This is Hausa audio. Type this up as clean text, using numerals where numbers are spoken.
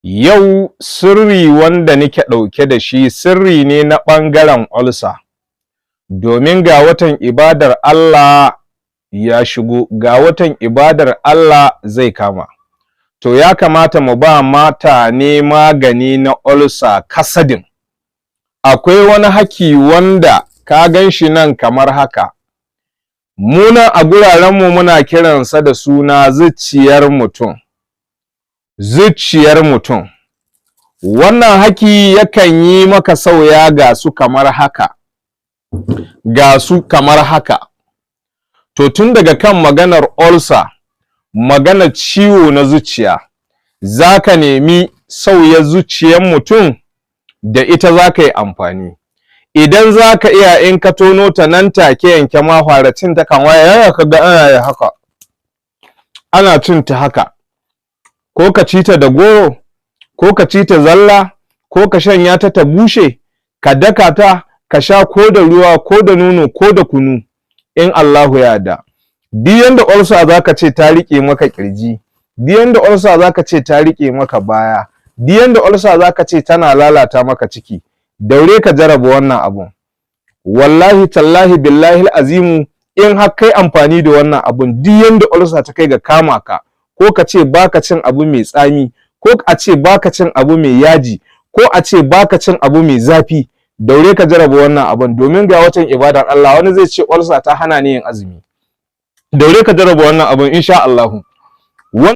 Yau sirri wanda nake ɗauke da shi sirri ne na ɓangaren ulcer. Domin ga watan ibadar Allah ya shigo, ga watan ibadar Allah zai kama. To ya kamata mu ba mutane magani na ulcer kasadin. Akwai wani haki wanda ka gan shi nan kamar haka. Mu nan a gurarenmu muna kiransa da suna zuciyar mutum. Zuciyar mutum. Wannan haki yakan yi maka sauya ga su kamar haka. Ga su kamar haka. To tun daga kan maganar ulcer, maganar ciwo na zuciya, za ka nemi sauya zuciyar mutum da ita za ka yi amfani. Idan za ka iya, in ka tono ta nan take yanke ma fara cin ta kan waya ka ga ana yi haka. Ana cin ta haka. Ko ka ci ta da goro, ko ka ci ta zalla, ko ka shanya ta ta bushe, ka daka ta, ka sha ko da ruwa ko da nono ko da kunu, in Allahu ya yarda. Duk yanda ulcer za ka ce ta riƙe maka ƙirji, duk yanda ulcer za ka ce ta riƙe maka baya, duk yanda ulcer za ka ce tana lalata maka ciki, daure ka jarraba wannan abun. Wallahi tallahi billahi azimu, in har kai amfani da wannan abun, duk yanda ulcer ta kai ga kama ka, ko ka ce baka cin abu mai tsami, ko a ce baka cin abu mai yaji, ko a ce baka cin abu mai zafi, daure ka jarraba wannan abun. Domin ga watan ibadar Allah, wani zai ce ulcer ta hana ni yin azumi. Daure ka jarraba wannan abun, insha Allahu.